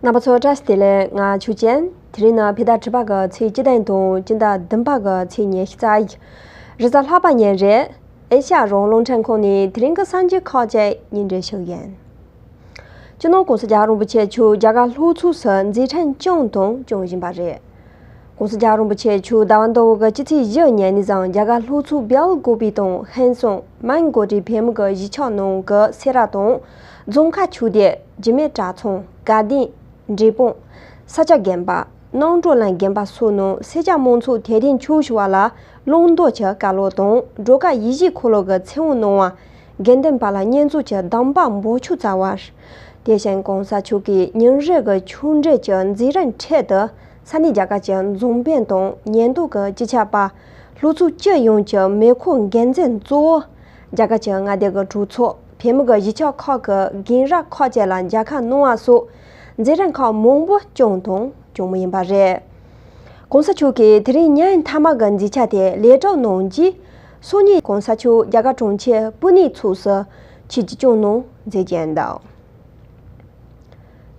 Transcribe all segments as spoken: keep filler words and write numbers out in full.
རྣམ་པ་ཚོ་བཀྲ་ཤིས་བདེ་ལེགས། ང་ཆོས་ཅན། དེ་རིང་ནི་བོད་ཟླ་དྲུག་པ་གི་ཚེས་བཅུ་བདུན་དང་སྤྱི་ཟླ་བདུན་པ་གི་ཚེས་ཉི་ཤུ་རྩ་བཞི། རེས་གཟའ་ལྷག་པ་ཉིན་རེད། ཨེ་ཤ་ཡ་རང་དབང་རླུང་འཕྲིན་ཁང་ནས་དེ་རིང་གི་གསར་འགྱུར་ཁག་ཅིག་སྙན་སྒྲོན་ཞུ་ཡིན། སྤྱི་ནོར་༸གོང་ས་༸རྒྱལ་བ་རིན་པོ་ཆེ་མཆོག་རྒྱ་གར་ལྷོ་ཕྱོགས་སུ་མཛད་འཕྲིན་བསྐྱངས་དང་སྐྱོང་བཞིན་པ་རེད། ༸གོང་ས་༸རྒྱལ་བ་རིན་པོ་ཆེ་མཆོག་ཟླ་བ་འདི་བོ་གི་སྤྱི་ཚེས་བཞི་ཉིན་ནས་བཟུང་རྒྱ་གར་ལྷོ་ཕྱོགས་བལ་གོ་པི་དང་ཧན་སུང་མན་གོ་ཏི་བོད་མི་གི་གཞིས་ཆགས་ནང་གི་སེ་ར་དང་རྫོང་ཁ་ཆོས་སྡེ། འཇིགས་མེད་གྲྭ་ཚང་། དགའ་ལྡན། འབྲས་སྤུངས། ས་སྐྱ་དགོན་པ། རྣམ་གྲོལ་གླིང་དགོན་པ་སོགས་ནང་སེར་སྐྱ་མང་ཚོགས་དད་ལྡན་ཆོས་ཞུ་བ་ལ་བླང་དོར་གྱི་བཀའ་སློབ་དང་སྒྲོལ་དཀར་ཡིད་བཞིན་འཁོར་ལོ་གི་ཚེ་དབང་གནང་བ། དགེ་འདུན་པ་ལ་བསྙེན་རྫོགས་ཀྱི་གདམས་པ་འབོགས་ཆོག་སྩལ་བ། དེ་བཞིན་༸གོང་ས་མཆོག་གིས་ཉིན་རེ་གི་ཆོས་འབྲེལ་གྱི་མཛད་རིམ་ཁྲོད་དུ་ས་གནས་རྒྱ་གར་གྱི་འཛམ་བུ་གླིང་དང་ཉེན་རྟོག་གི་སྤྱི་ཁྱབ་པ། ལྷོ་ཕྱོགས་སྤྱི་ཡོངས་ཀྱི་མེ་འཁོར་འགན་འཛིན་གཙོ་བོ། རྒྱ་གར་གྱི་མངའ་སྡེ་གི་གྲོས་ཚོགས། བོད་མི་གི་གཞིས་ཆགས་ཁག་གི་རྒན་རབས་ཁག་ཅིག་ལ་མཇལ་ཁ་གནང་བ་སོགས་མཛད་རིམ་ཁག་མང་པོ་བསྐྱངས་དང་སྐྱོང་མུས་ཡིན་པ་རེད། ༸གོང་ས་མཆོག་གིས་དེ་རིང་ཉིན་མཐའ་མ་གི་མཛད་འཆར་དེ་ལེགས་གྲུབ་གནང་རྗེས། སང་ཉིན་༸གོང་ས་མཆོག་རྒྱ་གར་གྲོང་ཁྱེར་པུ་ནེ་ཕྱོགས་སུ་ཆིབས་བསྒྱུར་གནང་མཛད་རྒྱུ་ཡིན་འདུག་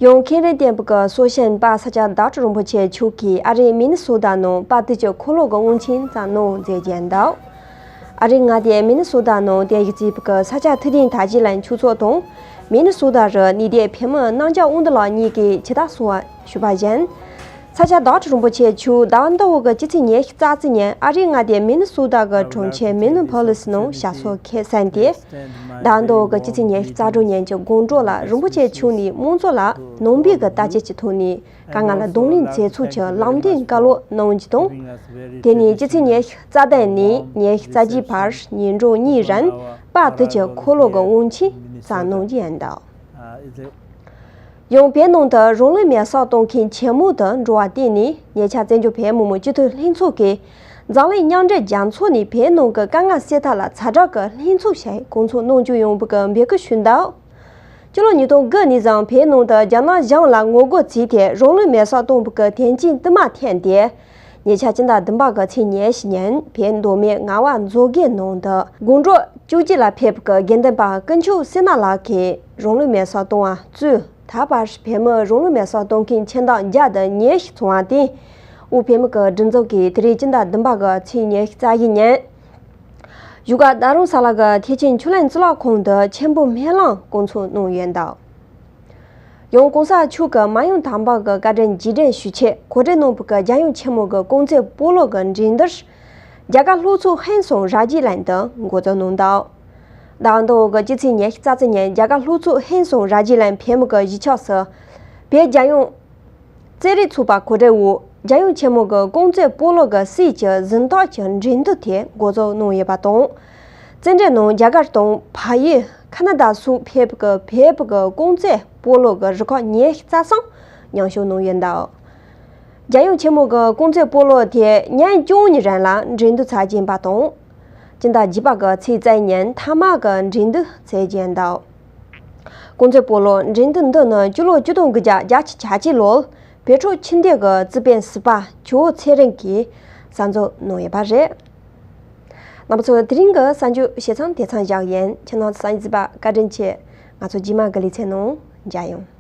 ཡང་མཁན་རིན་ལྡན་པ་གི་སྲོག་ཤིང་དཔལ་ས་སྐྱ་བདག་ཁྲི་རིན་པོ་ཆེ་མཆོག་གིས་ཨ་རིའི་མི་ནི་སོ་ཏ་ནང་དཔལ་དུས་ཀྱི་འཁོར་ལོ་གི་དབང་ཆེན་བསྩལ་གནང་མཛད་རྒྱུ་ཡིན་འདུག་ཨ་རིའི་མངའ་སྡེ་མི་ནི་སོ་ཏ་ནང་རྟེན་གཞི་བྱས་པའི་ས་སྐྱ་ཐུབ་བསྟན་དར་རྒྱས་གླིང་ཆོས་ཚོགས་དང་། མི་ནི་སོ་ཏ་རུ་གནས་སྡོད་བོད་མི་རྣམ་རྒྱལ་དབང་འདུས་ལགས་གཉིས་ཀྱིས་ཇི་ལྟར་གསུངས་པ་ཞུས་པ་བཞིན། ས་སྐྱ་བདག་ཁྲི་རིན་པོ་ཆེ་མཆོག་ཟླ་བ་འདི་བོ་གི་སྤྱི་ཚེས་ཉི་ཤུ་རྩ་གཅིག་ཉིན་ཨ་རིའི་མངའ་སྡེ་མི་ནི་སོ་ཏ་གི་གྲོང་ཁྱེར་མི་ནི་ཕོ་ལིས་ནང་ཞབས་སོར་ཁས་བསྣན་ཏེ། ཟླ་བ་འདི་བོ་གི་སྤྱི་ཚེས་ཉི་ཤུ་རྩ་དྲུག་ཉིན་གྱི་དགོང་དྲོ་ལ་རིན་པོ་ཆེ་མཆོག་ནས་དམངས་གཙོ་ལ་ནང་པའི་གི་དར་རྒྱས་ཀྱི་ཐོག་ནས་དཀའ་ངལ་ལ་གདོང་ལེན་མཛད་ཚུལ་གྱི་ལམ་སྟོན་བཀའ་སློབ་གནང་རྒྱུ་དང་། དེ་ནས་སྤྱི་ཚེས་ཉི་ཤུ་རྩ་བདུན་ནས་ཉི་ཤུ་རྩ་བརྒྱད་བར་ཉིན་གྲངས་གཉིས་རིང་དཔལ་དུས་ཀྱི་འཁོར་ལོ་གི་དབང་ཆེན་བསྩལ་གནང་རྒྱུ་ཡིན་འདུག་ཡང་བོད་ནང་དུ་རང་ལུས་མེར་སྲེག་གཏོང་མཁན་ཆེན་མོ་དུ་འགྲོ་བར་བརྟེན་ནས་ཉེ་ཆར་བཙན་བྱོལ་བོད་མི་མང་སྤྱི་འཐུས་ལྷན་ཚོགས་ཀྱིས་འཛམ་གླིང་མཉམ་འབྲེལ་རྒྱལ་ཚོགས་ནས་བོད་ནང་གི་དཀའ་ངལ་སེལ་ཐབས་ལ་ཛ་དྲག་གི་ལྷན་ཚོགས་ཤིག་བསྐོང་ཚོགས་གནང་རྒྱུ་ཡིན་པའི་གི་འབོད་སྐུལ་ཞུས་འདུག་སྤྱི་ལོ་ཉིས་སྟོང་དགུ་ནས་བཟུང་བོད་ནང་དུ་རྒྱ་ནག་གཞུང་ལ་ངོ་རྒོལ་བྱས་ཏེ་རང་ལུས་མེར་སྲེག་བཏང་བའི་གི་དོན་རྐྱེན་དུ་མ་ཐོན་ཏེ། ཉེ་ཆར་སྤྱི་ཟླ་བདུན་པ་གི་ཚེས་ཉེར་བཞི་ཉིན་བོད་མདོ་སྨད་ངག་དབང་མཛོད་དགེ་ནང་དུ་དགོང་དྲོ་བཅུ་གཅིག་ལ་ཕེབས་པའི་གི་དགེ་འདུན་པ་དཀོན་མཆོག་བསོད་ནམས་ལགས་ཀྱིས་རང་ལུས་མེར་སྲེག་བཏང་བ་གཙོས། ད་བར་བོད་མི་རང་ལུས་མེར་སྲེག་གཏོང་མཁན་ཆེ་འབྲིང་བརྒྱ་དང་ཉི་ཤུ་སོང་བ་དེ། དབུས་བོད་མི་གི་སྒྲིག་འཛུགས་ཀྱིས་དེ་རིང་སྤྱི་ཟླ་བདུན་པ་གི་ཚེས་ཉི་ཤུ་རྩ་བཞི་ཉིན། བཞུགས་སྒར་རྡ་རམ་ས་ལ་གི་ཐེག་ཆེན་ཆོས་གླིང་གཙུག་ལག་ཁང་དུ་ཆེན་པོ་སྨོན་ལམ་བསྐོང་ཚོགས་གནང་ཡོད་འདུག་ཡང་༸གོང་ས་མཆོག་གི་མ་ཡུམ་དམ་པ་གི་བཀའ་དྲིན་རྗེས་དྲན་ཞུ་ཆེད་གོ་སྒྲིག་གནང་བའི་གི་རྒྱལ་ཡུམ་ཆེན་མོ་གི་སྐུ་ཚེ་སྤོ་ལོ་གི་འགྲན་བསྡུར། རྒྱ་གར་ལྷོ་ཕྱོགས་ཧན་སུང་ར་རྗེ་གླིང་དུ་འགོ་འཛུགས་གནང་འདུག་ཟླ་བ་འདི་བོ་གི་སྤྱི་ཚེས་ཉི་ཤུ་རྩ་གཅིག་ཉིན་རྒྱ་གར་ལྷོ་ཕྱོགས་ཧན་སུང་ར་རྗེ་གླིང་བོད་མི་གི་གཞིས་ཆགས་སུ། བོད་རྒྱལ་ཡོངས་རྩེད་རིགས་ཚོགས་པ་གོ་སྒྲིག་འོག་རྒྱལ་ཡུམ་ཆེན་མོ་གི་སྐུ་ཚེ་སྤོ་ལོ་གི་སྲས་ཀྱི་གཟེངས་རྟགས་ཀྱི་འགྲན་བསྡུར་དེ་འགོ་འཛུགས་གནང་ཡོད་པ་དང་། རྩེད་འགྲན་ནང་རྒྱ་གར་དང་ཕ་ཡུལ་ཁ་ན་ཌ་སོགས་ཕེབས་པའི་བོད་པའི་སྐུ་ཚེ་སྤོ་ལོ་གི་རུ་ཁག་ཉི་ཤུ་རྩ་གསུམ་མཉམ་ཞུགས་གནང་ཡོད་འདུག་རྒྱལ་ཡུམ་ཆེན་མོ་གི་སྐུ་ཚེ་སྤོ་ལོ་དེ་ཉིན་བཅུ་གཉིས་རིང་ལ་འགྲན་བསྡུར་ཚར་གྱིན་པ་དང་། སྤྱི་ཟླ་བརྒྱད་པ་གི་ཚེས་རྩ་བཞི་ཉིན་མཐའ་མ་གི་འགྲན་བསྡུར་ཚར་གྱིན་འདུག་སྐུ་ཚེ་སྤོ་ལོ་འགྲན་བསྡུར་འདི་ནི་སྤྱི་ལོ་ཆིག་སྟོང་དགུ་བརྒྱ་བརྒྱད་ཅུ་གྱ་གཅིག་ལོར་བོད་ཕྲུག་ཆོས་ལྡན་གྱི་རྩེད་འགྲན་ཟུར་པ་ཇོ་བོ་ཚེ་རིང་གིས་གསར་འཛུགས་གནང་ཡོད་པ་རེད། རྣམ་པ་ཚོ་དེ་རིང་གི་གསར་འགྱུར་བཤད་མཚམས་དེ་ཙམ་བཞག་ཡིན། ཁྱེད་རྣམ་ཚོ་གསན་གཟིགས་པར་བཀའ་དྲིན་ཆེ། ང་ཚོ་རྗེས་མ་གི་ལེ་ཚན་ནང་མཇལ་ཡོང་།